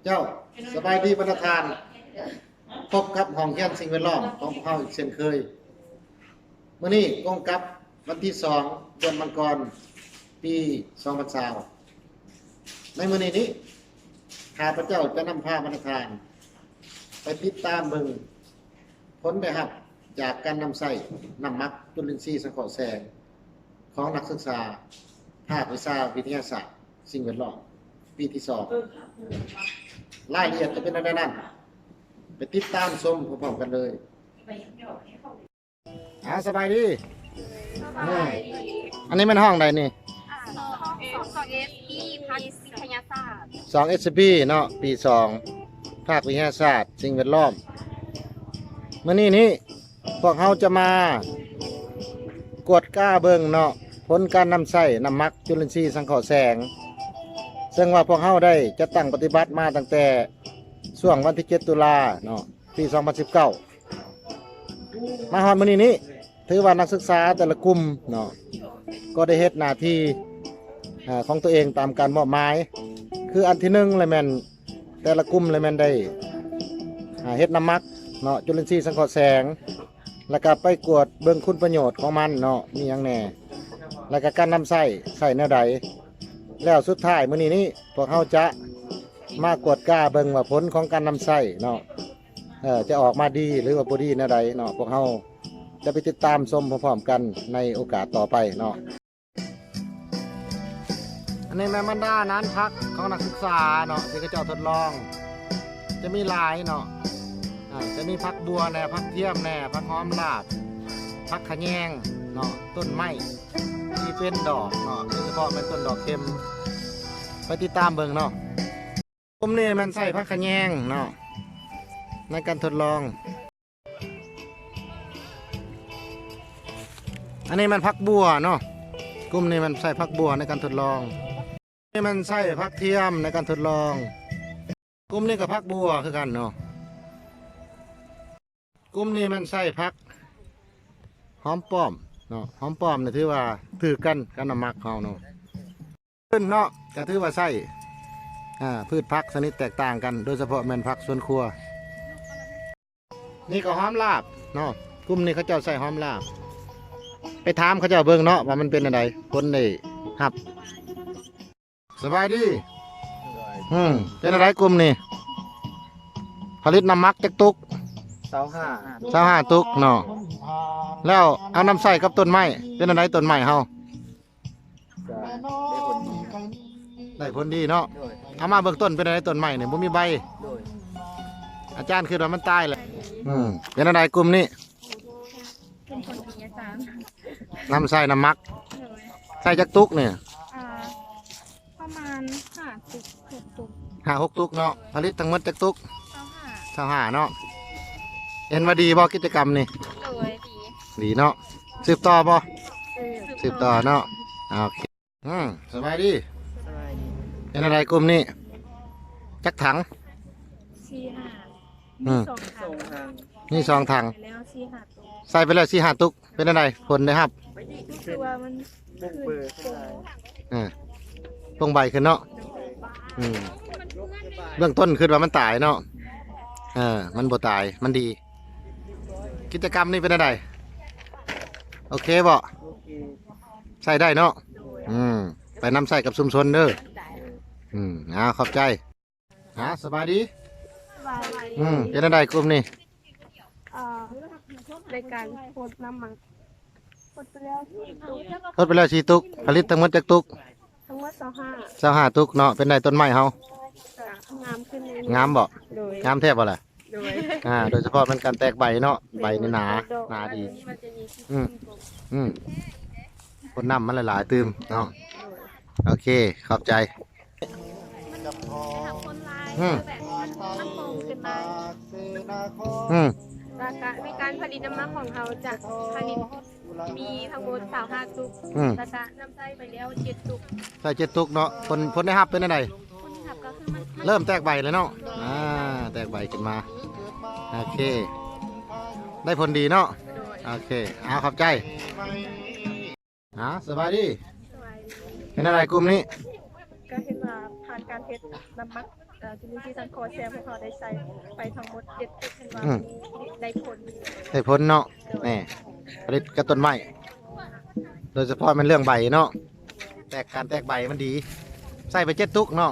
ເຈົ້າ ສະບາຍດີບັນດາທ່ານ, ພົບກັບຫ້ອງຮຽນສິ່ງແວດລ້ອມຂອງພວກເຮົາອີກເຊັ່ນເຄີຍ. ມື້ນີ້ກົງກັບວັນທີສອງ ເດືອນມັງກອນ ປີສອງພັນຊາວ. ໃນມື້ນີ້ນີ້ ຂ້າພະເຈົ້າຈະນຳພາບັນດາທ່ານໄປຕິດຕາມເບິ່ງຜົນໄດ້ຮັບຈາກການນຳໃຊ້ນ້ຳໝັກຈຸລິນຊີສັງເຄາະແສງ ຂອງນັກສຶກສາພາກວິຊາວິທະຍາສາດສິ່ງແວດລ້ອມ ປີທີສອງ. ລາຍລະອຽດຈະເປັນແນວໃດນັ້ນ ໄປຕິດຕາມຊົມພ້ອມໆກັນເລີຍ. ອ່າ ສະບາຍດີ. ສະບາຍດີ. ອັນນີ້ແມ່ນຫ້ອງໃດນີ້? ອ່າ ສອງ ສອງ ສອງ ເອສ ພີ ພາກວິທະຍາສາດ. ສອງ ເອສ ພີ ເນາະ ປີສອງ ພາກວິທະຍາສາດສິ່ງແວດລ້ອມ. ມື້ນີ້ນີ້ ພວກເຮົາຈະມາກວດກາເບິ່ງເນາະ ຜົນການນຳໃຊ້ນ້ຳໝັກຈຸລິນຊີສັງເຄາະແສງ ເຊິ່ງວ່າພວກເຮົາໄດ້ຈັດຕັ້ງປະຕິບັດມາຕັ້ງແຕ່ຊ່ວງວັນທີເຈັດ ຕຸລາເນາະ ປີສອງພັນສິບເກົ້າ ມາຮອດມື້ນີ້ນີ້ ຖືວ່ານັກສຶກສາແຕ່ລະກຸ່ມເນາະ ກໍໄດ້ເຮັດໜ້າທີ່ ອາ ຂອງຕົວເອງຕາມການມອບໝາຍ. ຄືອັນທີໜຶ່ງລະແມ່ນ ແຕ່ລະກຸ່ມລະແມ່ນໄດ້ ອາ ເຮັດນ້ຳໝັກເນາະ ຈຸລິນຊີສັງເຄາະແສງ ແລ້ວກະໄປກວດເບິ່ງຄຸນປະໂຫຍດຂອງມັນເນາະ ມີຫຍັງແດ່ ແລ້ວກະການນຳໃຊ້ ໃຊ້ແນວໃດ. ແລ້ວສຸດທ້າຍມື້ນີ້ນີ້ ພວກເຮົາຈະມາກວດກາເບິ່ງວ່າຜົນຂອງການນຳໃຊ້ເນາະ ເອີ ຈະອອກມາດີ ຫຼືວ່າບໍ່ດີແນວໃດເນາະ ພວກເຮົາຈະໄປຕິດຕາມຊົມພ້ອມໆກັນໃນໂອກາດຕໍ່ໄປເນາະ. ອັນນີ້ແມ່ນບັນດານານຜັກຂອງນັກສຶກສາເນາະ ທີ່ເຂົາເຈົ້າທົດລອງ ຈະມີຫຼາຍເນາະ ອາ ຈະມີຜັກບົ່ວແດ່ ຜັກທຽມແດ່ ຜັກຫອມລາບ ຜັກຂະແຍງເນາະ ຕົ້ນໄມ້ທີ່ເປັນດອກເນາະ ໂດຍສະເພາະແມ່ນຕົ້ນດອກເຂັມ. ໄປຕິດຕາມເບິ່ງເນາະ. ກຸ່ມນີ້ແມ່ນໃຊ້ຜັກຂະແຍງເນາະ ໃນການທົດລອງ. ອັນນີ້ແມ່ນຜັກບົ່ວເນາະ ກຸ່ມນີ້ແມ່ນໃຊ້ຜັກບົ່ວໃນການທົດລອງ. ນີ້ແມ່ນໃຊ້ຜັກທຽມໃນການທົດລອງ. ກຸ່ມນີ້ກໍຜັກບົ່ວຄືກັນເນາະ. ກຸ່ມນີ້ແມ່ນໃຊ້ຜັກຫອມປ້ອມເນາະ. ຫອມປ້ອມນີ້ຖືວ່າຖືກກັນກັບນ້ຳໝັກເຮົາເນາະ. ເນາະ ກໍຖືວ່າໃຊ້ ອາ ພືດຜັກຊະນິດແຕກຕ່າງກັນ ໂດຍສະເພາະແມ່ນຜັກສວນຄົວ. ນີ້ກໍຫອມລາບເນາະ ກຸ່ມນີ້ເຂົາເຈົ້າໃຊ້ຫອມລາບ. ໄປຖາມເຂົາເຈົ້າເບິ່ງເນາະ ວ່າມັນເປັນແນວໃດ ຜົນໄດ້ຮັບ. ສະບາຍດີ. ອືມ ເປັນແນວໃດກຸ່ມນີ້ ຜະລິດນ້ຳໝັກຈັກຕຸກ? ຊາວຫ້າ ຊາວຫ້າຕຸກເນາະ. ແລ້ວເອົານຳໃຊ້ກັບຕົ້ນໄມ້ ເປັນແນວໃດຕົ້ນໄມ້ເຮົາ? ກໍໄດ້ຜົນດີ ໄດ້ຜົນດີເນາະ. ໂດຍ ເອົາມາເບິ່ງຕົ້ນເປັນໃດ ຕົ້ນໄມ້ນີ້ບໍ່ມີໃບ. ໂດຍ ອາຈານຄິດວ່າມັນຕາຍແລ້ວ. ອືມ ເປັນໃດກຸ່ມນີ້? ເປັນຜົນດີອາຈານ. ນຳໃຊ້ນ້ຳໝັກ. ໂດຍ ໃຊ້ຈັກຕຸກນີ້? ອ່າ ປະມານຫ້າຕຸກ ຫົກຕຸກ ຫ້າຫົກຕຸກເນາະ. ຜະລິດທັງໝົດຈັກຕຸກ? ຊາວຫ້າ ຊາວຫ້າເນາະ. ເຫັນວ່າດີບໍ່ກິດຈະກຳນີ້? ໂດຍ ດີ ດີເນາະ. ສືບຕໍ່ບໍ່? ສືບ ສືບຕໍ່ເນາະ. ໂອເຄ. ອືມ ສະບາຍດີ. ສະບາຍດີ. ເປັນຈັ່ງໃດກຸ່ມນີ້ ຈັກຖັງ? ສີ່ຫ້າ ອືມ ມີສອງຖັງ ມີສອງຖັງ ໃສ່ໄປແລ້ວສີ່ຫ້າຕຸກ ໃສ່ໄປແລ້ວສີ່ຫ້າຕຸກ. ເປັນຈັ່ງໃດຜົນໄດ້ຮັບ? ຮູ້ສຶກວ່າມັນ ອ່າ ປົງໃບຂຶ້ນເນາະ. ອືມ ເບື້ອງຕົ້ນຄິດວ່າມັນຕາຍເນາະ. ເອີ ມັນບໍ່ຕາຍ ມັນດີ. ກິດຈະກຳນີ້ເປັນຈັ່ງໃດ ໂອເຄບໍ່? ໂອເຄ ໃຊ້ໄດ້ເນາະ. ອືມ ໄປນຳໃຊ້ກັບຊຸມຊົນເດີ. ອືມ ເອົາ ຂອບໃຈ. ຫາ ສະບາຍດີ. ສະບາຍດີ. ອືມ ເປັນຈັ່ງໃດກຸ່ມນີ້? ເອີ ໃນການພົດນ້ຳມັນ ພົດໄປແລ້ວສີ່ຕຸກ ພົດໄປແລ້ວສີ່ຕຸກ. ຜະລິດທັງໝົດຈັກຕຸກ? ທັງໝົດຊາວຫ້າ ຊາວຫ້າຕຸກເນາະ. ເປັນໃດຕົ້ນໄມ້ເຮົາ? ກໍງາມຂຶ້ນເລື້ອຍໆ. ງາມບໍ່? ໂດຍ ງາມແທ້ບໍ່ລະ? ໂດຍ ອ່າ ໂດຍສະເພາະແມ່ນການແຕກໃບເນາະ. ໂດຍ ໃບນີ້ໜາ ໜາດີ. ອືມ ອືມ ພົດນ້ຳມັນຫຼາຍໆຕື່ມເນາະ. ໂດຍ ໂອເຄ ຂອບໃຈ. ມັນໄດ້ຮັບຜົນຫຼາຍ ອືມ ຄືແບບມັນ ມັນໂປ່ງຂຶ້ນມາ. ອືມ ແລ້ວກະໃນການຜະລິດນ້ຳມັນຂອງເຮົາຈະຜະລິດມີທັງໝົດຊາວຫ້າຕຸກ. ອືມ ແລ້ວກະນຳໃຊ້ໄປແລ້ວເຈັດຕຸກ. ໃຊ້ເຈັດຕຸກເນາະ. ຜົນ ຜົນໄດ້ຮັບເປັນແນວໃດ? ຜົນໄດ້ຮັບກໍຄືມັນ ເລີ່ມແຕກໃບແລ້ວເນາະ. ອ່າ ແຕກໃບຂຶ້ນມາ. ໂອເຄ ໄດ້ຜົນດີເນາະ. ໂດຍ ໂອເຄ ເອົາ ຂອບໃຈ. ຫາ ສະບາຍດີ. ສະບາຍດີ. ເປັນຈັ່ງໃດກຸ່ມນີ້? ກໍເຫັນວ່າຜ່ານການເຮັດນ້ຳມັກ ເອີ ຈຸລິນຊີສັງເຄາະແຊງ ພວກເຮົາໄດ້ໃຊ້ໄປທັງໝົດເຈັດຈຸດ ເຫັນວ່າ ອືມ ມີ ໄດ້ຜົນ ໄດ້ຜົນເນາະ. ແນ່ ຜະລິດກັບຕົ້ນໄມ້ ໂດຍສະເພາະແມ່ນເລື່ອງໃບເນາະ ແຕກ ການແຕກໃບມັນດີ. ໃຊ້ໄປເຈັດຕຸກເນາະ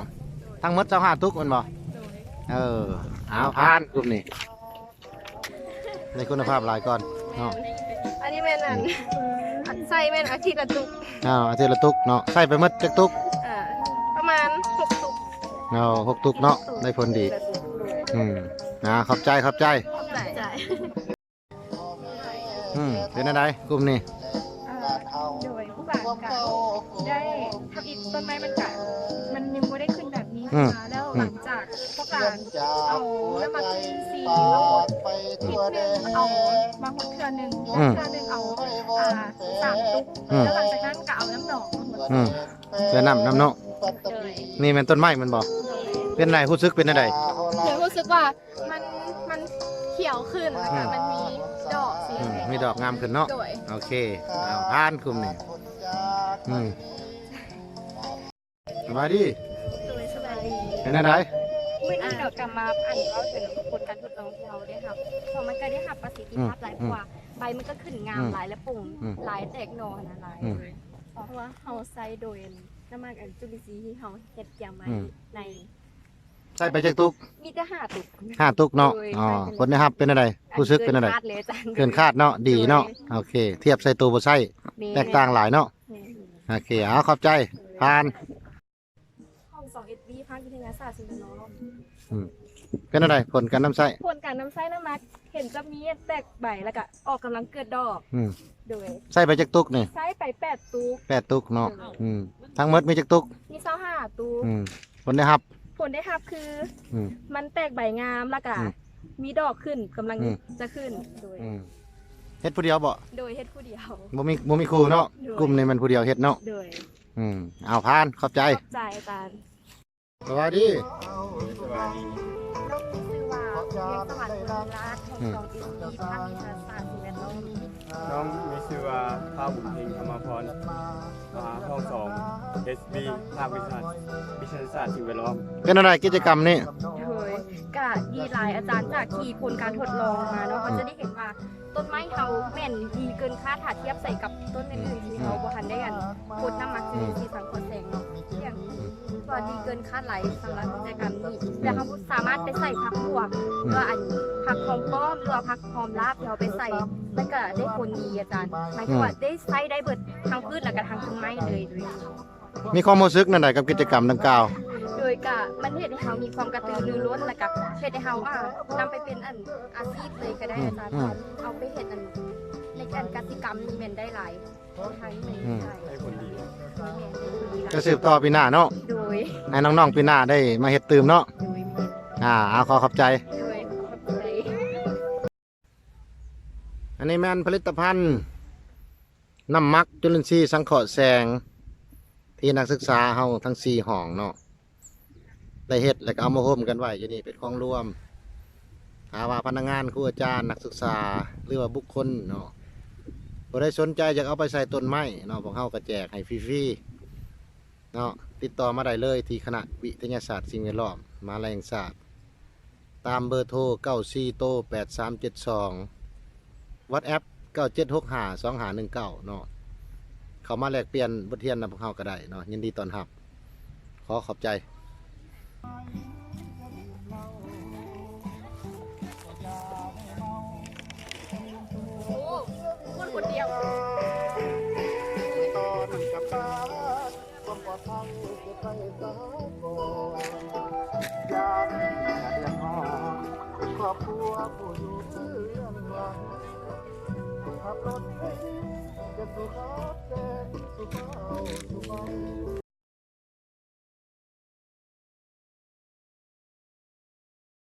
ທັງໝົດຊາວຫ້າຕຸກແມ່ນບໍ່? ໂດຍ ເອີ ເອົາ ຜ່ານກຸ່ມນີ້ ໄດ້ຄຸນນະພາບຫຼາຍກ່ອນເນາະ. ອັນນີ້ແມ່ນອັນ ອືມ ອັນໃສ່ແມ່ນອາທິດລະຕຸກ. ອ້າວ ອາທິດລະຕຸກເນາະ ໃສ່ໄປໝົດຈັກຕຸກ? ອ່າ ປະມານຫົກຕຸກ. ເອົາ ຫົກຕຸກເນາະ ໄດ້ຜົນດີ. ອືມ ອ່າ ຂອບໃຈ ຂອບໃຈ ຂອບໃຈ. ອືມ ເປັນແນວໃດກຸ່ມນີ້? ເອີ ໂດຍ ຜູ້ບາງກະໄດ້ທຳອິດຕົ້ນໄມ້ມັນກະ ມັນຍັງບໍ່ໄດ້ຂຶ້ນແບບນີ້ ອືມ ນະ ແລ້ວ ອືມ ຫຼັງຈາກພວກການເອົານ້ຳໝັກຈຸລິນຊີມາຫົດທິດໜຶ່ງ ເອົາມາຫົດເທື່ອໜຶ່ງ ອືມ ເທື່ອໜຶ່ງເອົາ ອ່າ ສາມຕຸກ ອືມ ແລ້ວຫຼັງຈາກນັ້ນກະເອົານ້ຳໜອງມາຫົດ ອືມ ເທື່ອນ້ຳ ນ້ຳເນາະ. ໂດຍ ນີ້ແມ່ນຕົ້ນໄມ້ແມ່ນບໍ່? ໂດຍ ເປັນໃດ ຮູ້ສຶກເປັນແນວໃດ? ໂດຍ ຮູ້ສຶກວ່າ ມັນ ມັນຂຽວຂຶ້ນ ແລ້ວກະ ອືມ ມັນມີດອກສີ ອືມ ແດງ ມີດອກງາມຂຶ້ນເນາະ. ໂດຍ ໂອເຄ ເອົາ ຜ່ານກຸ່ມນີ້. ອືມ ສະບາຍດີ. ໂດຍ ສະບາຍດີ. ເປັນແນວໃດ? ມື້ນີ້ເຮົາກະມາ ອັນ ເວົ້າເຖິງຜົນການທົດລອງທີ່ເຮົາໄດ້ຮັບ ເພາະມັນກະໄດ້ຮັບປະສິດທິພາບຫຼາຍ ອືມ ເພາະວ່າ ອືມ ໃບມັນກະຂຶ້ນງາມ ອືມ ຫຼາຍ ແລະ ປົ່ງຫຼາຍ ອືມ ຫຼາຍແຕກໜໍ່ຫັ້ນນະ ຫຼາຍ ອືມ ເລີຍ ເພາະວ່າເຮົາໃຊ້ໂດຍນ້ຳໝັກ ອັນ ຈຸລິນຊີທີ່ເຮົາເຮັດກຽມໄວ້ ອືມ ໃນ ໃຊ້ໄປຈັກຕຸກ? ມີແຕ່ຫ້າຕຸກ. ຫ້າຕຸກເນາະ. ໂດຍ ອໍ ໃຊ້ໄປ ຜົນໄດ້ຮັບເປັນແນວໃດ? ຮູ້ສຶກເປັນແນວໃດ? ເກີນຄາດເລີຍອາຈານ. ເກີນຄາດເນາະ ດີເນາະ. ໂດຍ ໂອເຄ ທຽບໃສ່ໂຕບໍ່ໃຊ້ ແມ່ນ ແຕກຕ່າງຫຼາຍເນາະ. ແມ່ນ ໂອເຄ ເອົາ ຂອບໃຈ. ໂດຍ ຜ່ານ. ຫ້ອງສອງ ເອັດ ບີ ພາກວິທະຍາສາດສິ່ງແວດລ້ອມ. ອືມ ເປັນແນວໃດຜົນການນຳໃຊ້? ຜົນການນຳໃຊ້ນ້ຳໝັກ ເຫັນຈະມີແຕກໃບ ແລ້ວກະອອກກຳລັງເກີດດອກ. ອືມ ໂດຍ ໃຊ້ໄປຈັກຕຸກນີ້? ໃຊ້ໄປແປດຕຸກ. ແປດຕຸກເນາະ. ໂດຍ ອືມ ທັງໝົດມີຈັກຕຸກ? ມີຊາວຫ້າຕຸກ. ອືມ ຜົນໄດ້ຮັບ? ຜົນໄດ້ຮັບຄື ອືມ ມັນແຕກໃບງາມ ແລ້ວກະ ອືມ ມີດອກຂຶ້ນ ກຳລັງ ອືມ ຈະຂຶ້ນ. ໂດຍ ອືມ ເຮັດຜູ້ດຽວບໍ່? ໂດຍ ເຮັດຜູ້ດຽວ. ບໍ່ມີ ບໍ່ມີຄູ່ເນາະ. ໂດຍ ກຸ່ມນີ້ແມ່ນຜູ້ດຽວເຮັດເນາະ. ໂດຍ ອືມ ເອົາ ຜ່ານ ຂອບໃຈ. ຂອບໃຈອາຈານ. ສະບາຍດີ. ນ້ອງຊື່ວ່າ ວຽງສະຫວັນ ເມືອງລາດ ຫ້ອງສອງ ເອັດ ບີ ພາກວິທະຍາສາດສິ່ງແວດລ້ອມ. ນ້ອງມີຊື່ວ່າ ພາວບຸນເພັງ ທຳມະພອນ ອ່າ ຫ້ອງສອງ ເອັດ ບີ ພາກວິຊາ ວິທະຍາສາດສິ່ງແວດລ້ອມ. ເປັນແນວໃດກິດຈະກຳນີ້? ໂດຍ ກະດີຫຼາຍອາຈານ ຈາກທີ່ຜົນການທົດລອງມາເນາະ ເຮົາຈະໄດ້ເຫັນວ່າ ອືມ ຕົ້ນໄມ້ເຮົາແມ່ນດີເກີນຄາດ ຖ້າທຽບໃສ່ກັບຕົ້ນອື່ນໆ ອືມ ທີ່ເຮົາບໍ່ທັນໄດ້ ອັນ ພົດນ້ຳໝັກຈຸລິນຊີສັງເຄາະແຊງເນາະ. ອືມ ຖືວ່າດີເກີນຄາດຫຼາຍສຳລັບກິດຈະກຳນີ້. ອືມ ແລ້ວເຮົາສາມາດໄປໃສ່ຜັກບວກ ອືມ ຫຼືວ່າ ອັນ ຜັກຫອມປ້ອມ ຫຼືວ່າຜັກຫອມລາບທີ່ເຮົາໄປໃສ່ ມັນກະໄດ້ຜົນດີອາຈານ. ໝາຍເຖິງວ່າ ອືມ ໄດ້ໃຊ້ໄດ້ເບິດທັງພືດ ແລ້ວກະທັງຕົ້ນໄມ້ເລີຍ. ໂດຍ ມີຄວາມຮູ້ສຶກແນວໃດກັບກິດຈະກຳດັ່ງກ່າວ? ໂດຍກະມັນເຮັດໃຫ້ເຮົາມີຄວາມກະຕືລືລົ້ນ ແລ້ວກະເຮັດໃຫ້ເຮົາ ອ່າ ນຳໄປເປັນ ອັນ ອາຊີບເລີຍກະໄດ້ ອືມ ອາຈານ. ອືມ ເອົາໄປເຮັດ ອັນ ໃນການກະສິກຳນີ້ແມ່ນໄດ້ຫຼາຍ ອືມ ໄດ້ຜົນດີ. ໂດຍແມ່ນ ກະສືບຕໍ່ປີໜ້າເນາະ. ໂດຍ ໃຫ້ນ້ອງໆປີໜ້າໄດ້ມາເຮັດຕື່ມເນາະ. ໂດຍແມ່ນ. ອ່າ ເອົາ ຂໍຂອບໃຈ. ໂດຍ ຂອບໃຈ. ອັນນີ້ແມ່ນຜະລິດຕະພັນນ້ຳໝັກຈຸລິນຊີສັງເຄາະແສງ ທີ່ນັກສຶກສາເຮົາທັງສີ່ຫ້ອງເນາະ ໄດ້ເຮັດ ແລ້ວກໍເອົາມາໂຮມກັນໄວ້ຢູ່ນີ້ເປັນຂອງລວມ. ຖ້າວ່າພະນັກງານ, ຄູອາຈານ, ນັກສຶກສາ ຫຼືວ່າບຸກຄົນເນາະ ຜູ້ໃດສົນໃຈຢາກເອົາໄປໃສ່ຕົ້ນໄມ້ເນາະ, ພວກເຮົາກໍແຈກໃຫ້ຟຣີໆເນາະ. ຕິດຕໍ່ມາໄດ້ເລີຍທີ່ຄະນະວິທະຍາສາດສິ່ງແວດລ້ອມ ມະຫາວິທະຍາໄລແຫ່ງຊາດ ຕາມເບີໂທ ເກົ້າສີ່ໂຕ ແປດສາມເຈັດສອງ, WhatsApp ເກົ້າເຈັດຫົກຫ້າສອງຫ້າໜຶ່ງເກົ້າເນາະ. ເຂົ້າມາແລກປ່ຽນບົດຮຽນນຳພວກເຮົາກໍໄດ້ເນາະ, ຍິນດີຕ້ອນຮັບ. ຂໍຂອບໃຈ. ໂອ້ ຄົນຄົນດຽວ. ຄອບຄົວຜູ້ຢູ່ເບື້ອງຫຼັງ ຂັບລົດເກັ່ງ ຈະສຸຂາບແສງ ສຸເບົາສຸໄວ.